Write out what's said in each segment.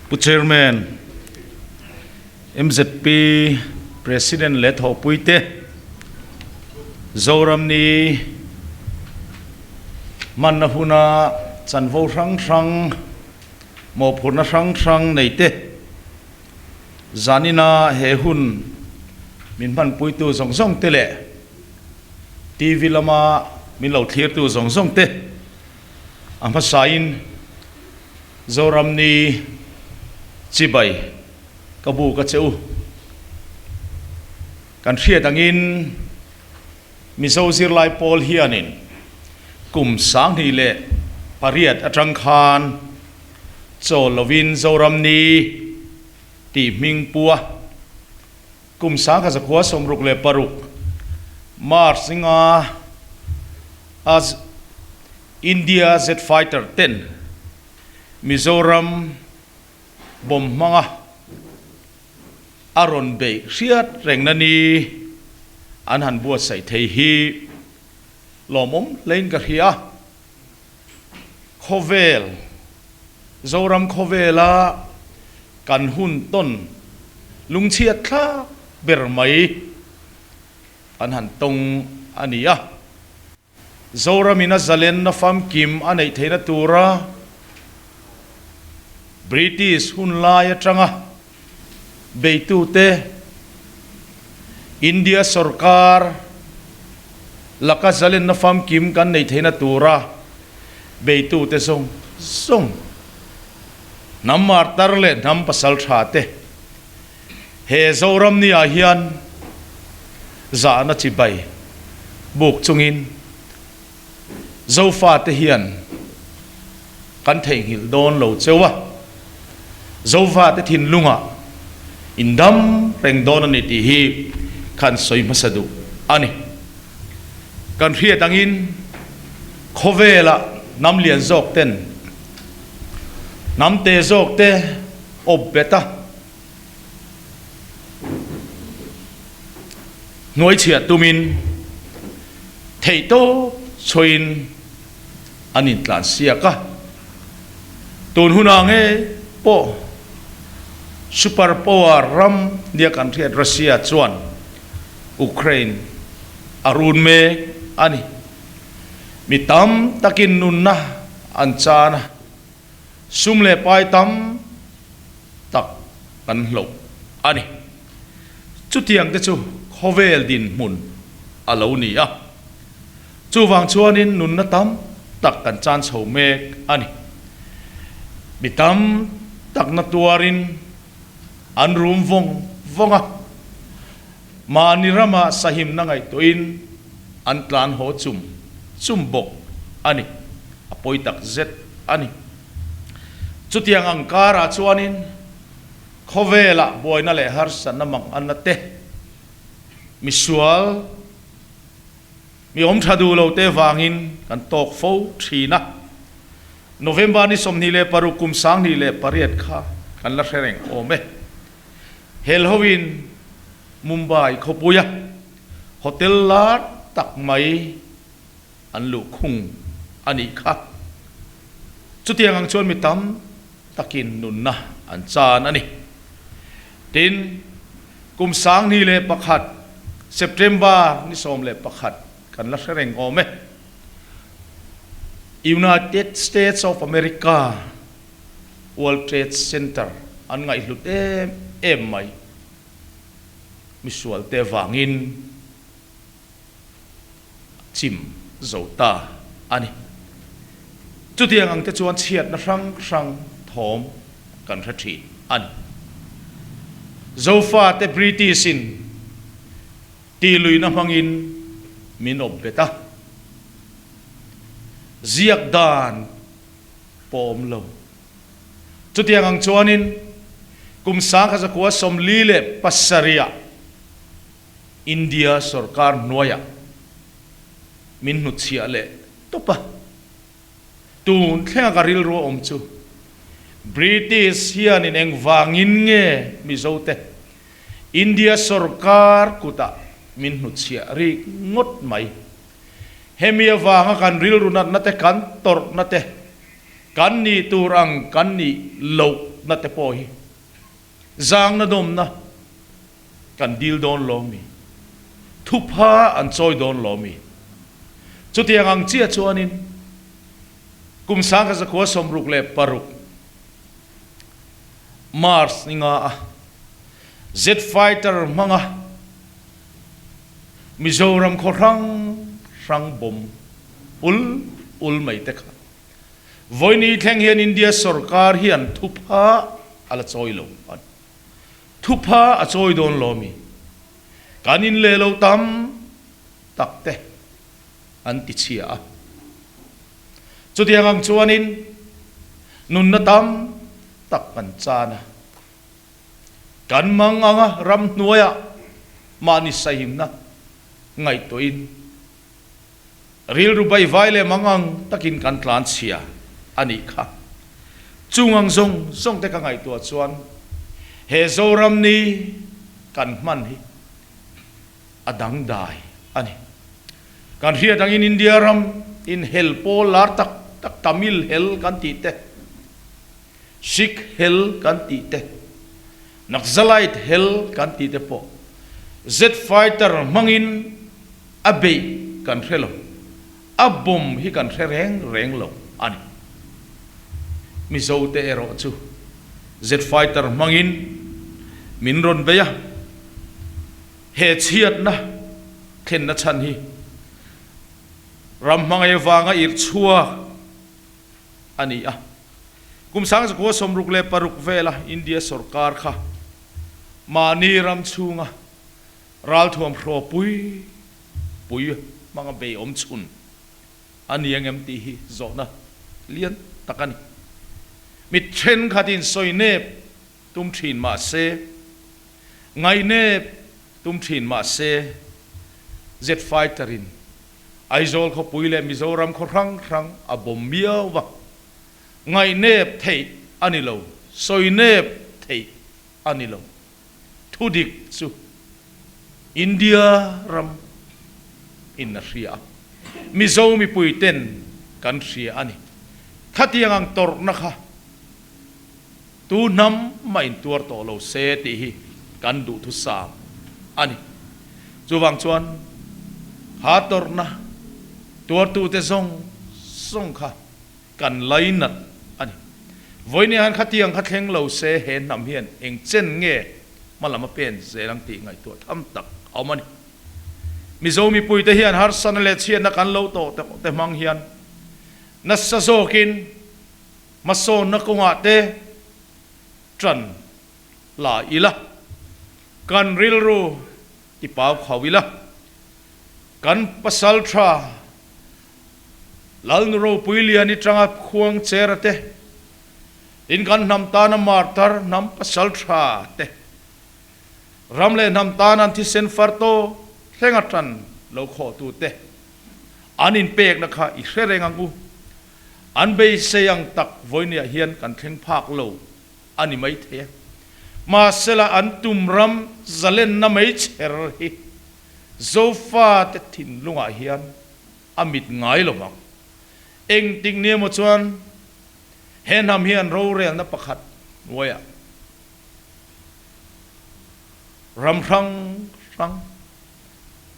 Pu Chairman, MZP President leh thawhpuite, Zoram ni hmanna huna chanvo hrang hrang, mawhphurhna hrang hrang neite, zanina he hun min hmanpuitu zawng zawng te leh TV lama min lo thlirtu zawng zawng te a hmasain Zoram ni chibai ka buk a che u. Kan hriat angin Mizo zirlai pawl hianin kum 2008 atang khan chaw lovin Zoram ni tih hming pu a. Kum 1966 March zinga a India Jet Fighter ten Mizoram bomb hmanga a rawn beih hriat rengna ni an han buatsaih thei hi lawmawm hlein ka hria. Khawvel, Zoram khawvela kan hun tawn lungchhiat thlak ber mai kan han tawng a ni a. Zoramin a zalenna famkim a neih theihna tura British hun lai atanga beitute India sorkar laka zalenna famkim kan neih theihna tura beitute zawng zawng hnam martar leh hnam pasal tha te he Zoram ni ah hian zahna chibai buk chungin Zofate hian kan theihnghilh dawn lo cheu a, Zofate thinlungah in dam reng dawn a ni tih hi khan sawi hmasa duh a ni. Kan hriat angin khawvelah hnam lian zawk ten hnam te zawk te awp bet a, Hnuaichhiah tumin theihtawp chhuain an intlansiak a, tun hunah nge pawh super power ram nia kan hriat Russia chuan Ukraine a run mek a ni. Mi tam takin nunna an chan a. Sum leh pai tam tak kan hloh a ni. Chutiang te chu khawvel dinhmun a lo ni a. Chuvang chuanin nunna tam tak kan chan chho mek a ni. Mi tam takna tuarin an rum vawng vawng a. Mahni rama sahimna ngaihtuahin an tlan haw chum chum bawk a ni. A pawi tak zet a ni. Chutiang ang karah chuanin khawvelah buaina leh harsatna mang anna te, misual, mi awm tha duh lo te vangin kan tawk fo thin a. November ni 26 kum 2008 kha kan la hre reng awm e. Helhoin Mumbai khawpuia hotel lar tak mai an luhkhung a nih kha. Chutiang ang chuan mi tam takin nunna an chan a ni. Tin, kum 2001 September ni 11 kan la hre reng awm e. United States of America World Trade Center an ngaihhlut em em mai. Misualte vangin chim zo ta a ni. Chutiang ang te chuan chhiatna hrang hrang thawm kan hre thin a ni. Zofate British-in tihluihna hmangin min awp bet a, ziak dan pawh awm lo. Chutiang ang chuanin kum 1947-ah India sorkar hnuaiah min hnutchhiah leh tawp a. Tun thlenga ka rilru a awm chu British hianin engvangin nge Mizote India sorkar kutah min hnutchhiah rik ngawt mai. Hemi avanga kan rilru natna te, kan tawrhna te, kan nih tur ang kan nih loh na te pawh hi zangna dawmna kan dil dawn lo mi? Thupha an chawi dawn lo mi? Chutiang ang chiah chuanin kum 1966 March ni nga a Jet fighter hmanga Mizoram khaw hrang hrang bomb ul ul mai te kha vawiini thleng hian India sorkar hian thupha a la chawi lo a ni. Thupha a chawi dawn lo mi? Kan in leh lo tam tak te an ti chhia a. Chutiang ang chuanin nunna tam tak kan chan a. Kan mang anga ramhnuaiah mahni sahimna ngaihtuahin rilru baihvai leh mang ang takin kan tlan chhia a nih kha. Chung ang zawng zawng te ka ngaihtuah chuan he Zoram ni kan hman hi a dangdai a ni. Kan hriat angin India ram in hel pawl lar tak tak Tamil hel kan tih te, Sikh hel kan tih te, Naxalite hel kan tih te pawh jet fighter hmangin a beih kan hre lo, a bomb hi kan hre reng reng lo a ni. Mizo te erawh chu jet fighter hmangin min rawn bei a, he chhiatna thlenna chhan hi ram hmangaih vanga irh chhuak a ni a. Kum 1966 vela India sorkar kha mahni ram chhunga ralthuam hraw pui pui hmanga bei awm chhun a ni ang em tih hi zawhna lian tak a ni. Mi thenkhatin sawi nep tum thin mah se, ngaihnep tum thin mah se, Jet fighter-in Aizawl khawpui leh Mizoram khaw hrang hrang a bawm miau va, ngaihnep theih a ni lo, sawinep theih a ni lo. Thudik chu India ram in a hria a, Mizo mipui ten kan hria a ni. Khatiang ang tawrhna kha Tu hnam mah in tuar tawh lo se tih hi kan duhthusam a ni. Chuvang chuan ha tawrhna tuartute zawng zawng kha kan lainat a ni. Vawiin han khatiang kha thleng lo se he hnam hian eng chen nge hmalam a pen zel ang tih ngaihtuah tham tak a awm a ni. Mizo mipuite hian harsatna leh chhiatna kan lo tawh te hmang hian nasa zawkin Hmasawnna kawngah te ṭan la ila, kan rilru ti pau khau ila, kan pasal ṭha Lalnu ropui lian i ṭanga khuang chera te, tin kan hnam tana martar hnam pasal ṭha te, ram leh hnam tana an thisen far tawk thlenga ṭan lo khawhtu te an inpekna kha i hre reng ang u. An beisei ang tak vawinia hian kan thleng phak lo a ni maithei a. Mahsela an tum ram zalenna mai chher hi Zofate thinlungah hian a mit ngai lo vang. Engtik ni emaw chuan he hnam hian rorelna pakhat hnuaiah ram hrang hrang,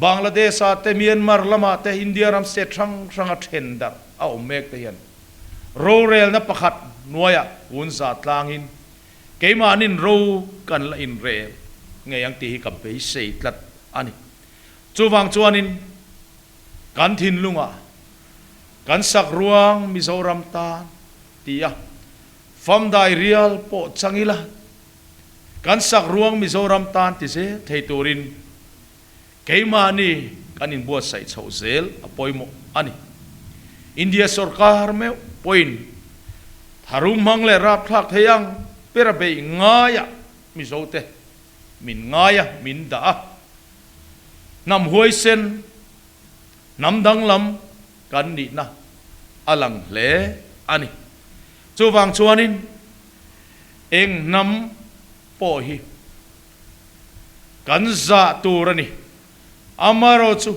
Bangladesh-ah te, Myanmar lamah te, India ram state hrang hranga then darh a awm mek te hian rorelna pakhat hnuaiah hun za tlangin keimahnin ro kan la inrel ngei ang tih hi ka beisei tlat a ni. Chuvang chuanin kan thinlungah kan sak ruang Mizoram tan ti a famdai rial pawh chang ila, Kan sak ruang Mizoram tan ti zel thei turin keimahni kan inbuatsaih chhoh zel a pawimawh a ni. India sorkar meuh pawhin tharum hmang leh rapthlak thei ang ber a beih ngaiah Mizote min ngai a, min dah a. Hnam huaisen, hnam danglam kan nihna a lang hle a ni. Chuvang chuanin Eng hnam pawh hi kan zah tur a ni, amaherawh chu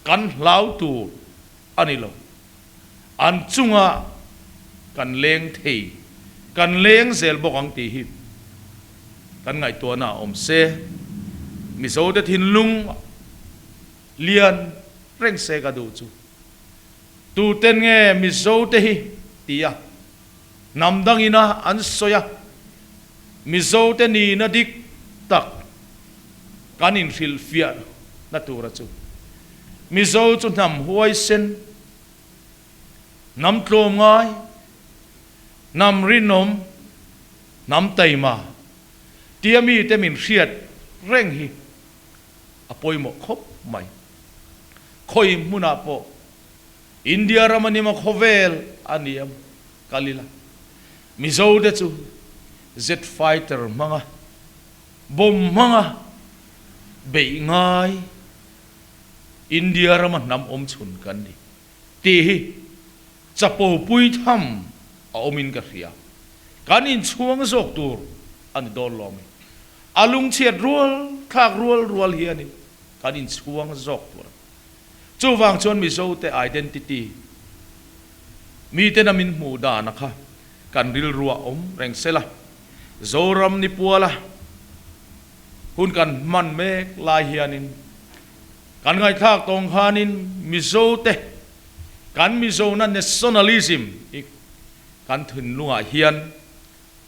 kan hlau tur a ni lo. An chungah kan leng thei, Kan leng zel bawk ang tih hi kan ngaihtuahna a awm se. Mizote thinlung lian reng se ka duh chu. Tuten nge Mizote hi ti a, hnam dangina an sawi a, Mizote nihna dik tak kan inhrilhfiah na tura chu Mizo chu hnam huaisen, hnam tlawmngai, hnam rinawm, hnam taima tia mite min hriat reng hi a pawimawh khawp mai. Khawi hmunah pawh India ram a ni maw khawvel a ni em kal ila Mizo te chu jet fighter hmanga bomb hmanga beih ngai India rama hnam awm chhun kan ni tih hi chapo pui tham a awmin ka hria. Kan inchhuang zawk tur a ni dawn lo mai. A lungchhiat rual thlak rual rual hianin kan inchhuang zawk tur a ni. Chuvang chuan Mizote identity, mitena min hmuh dana kha kan rilruah awm reng sela, Zoram ni puala hun kan hman mek lai hianin kan ngaihthlak tawng khanin Mizote kan Mizona nationalism hi kan thinlungah hian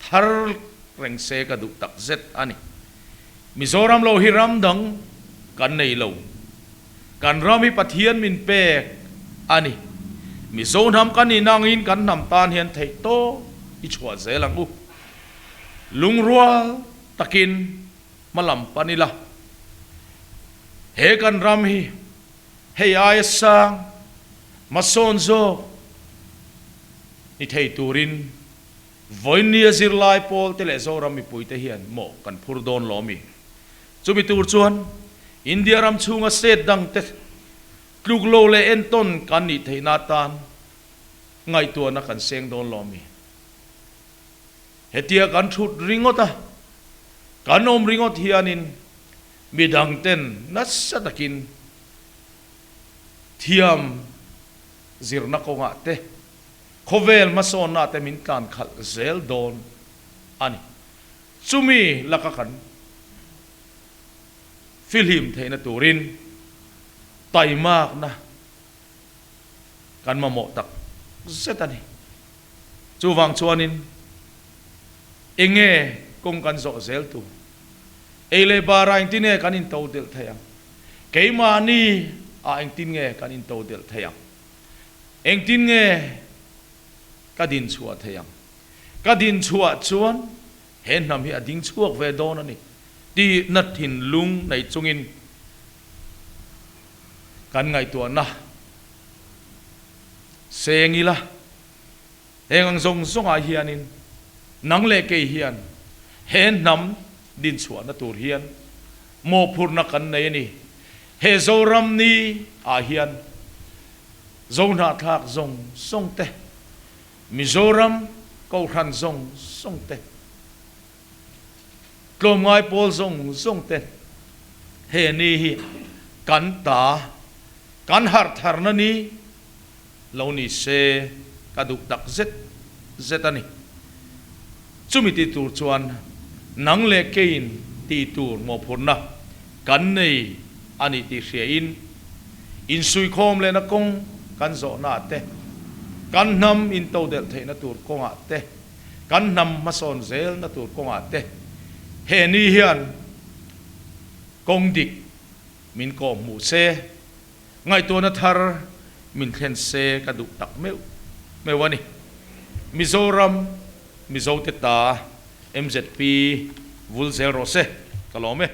thar reng se ka duh tak zet a ni. Mizoram lo hi ram dang kan nei lo. Kan ram hi Pathian min pek a ni. Mizo hnam kan nih nangin kan hnam tan hian theih tawp i chhuah zel ang u. Lungrual takin hma lam pan ila. He kan ram hi hei aia sang hmasawn zawk ni thei turin Vawinia zirlai pawl te leh Zoram mipui te hian mawh kan phur dawn lo ami? Chumi tur chuan India ram chhunga state dang te tluk lo leh entawn kan nih theihna atan ngaihtuahna kan seng dawn lo ami? Hetia kan thut ringawt a, kan awm ringawt hianin midang ten nasa takin thiam zirna kawngah te, Khawvel hmasawnna te min tlan khalh zel dawn a ni. Chumi laka kan fihlim theihna turin taimakna kan mamawh tak zet a ni. Chuvang chuanin enge kawng kan zawh zel tur? Ei leh barah engtin nge kan into delh theih ang? Keimahni ah engtin nge kan into delh theih ang? Engtin nge ka din chhuah thei ang? Ka din chhuah chuan he hnam hi a ding chhuak ve dawn a ni tihna thinlung nei chungin kan ngaihtuahna seng ila. Heng ang zawng zawngah hianin nang leh kei hian he hnam dinchhuahna tur hian mawhphurhna kan nei a ni. He Zoram ni ah hian Zohnahthlak zawng zawng te, Mizoram Kohhran zawng zawng te, tlawmngai pawl zawng zawng te he ni hi kan ta, kan harh tharna ni lo ni se ka duh tak zet zet a ni. Chumi ti tur chuan nang leh keiin tih tur mawhphurhna kan nei a ni tih hriain insuikhawm lehna kawng kan zawhnaah te, kan hnam intodelh theihna tur kawngah te, kan hnam hmasawn zelna tur kawngah te he ni hian kawng dik min kawhhmuh se. Ngaihtuahna thar min thlen se ka duh tak meuh meuh a ni. Mizoram Mizote ta MZP vul zel rawh se, ka lawm e.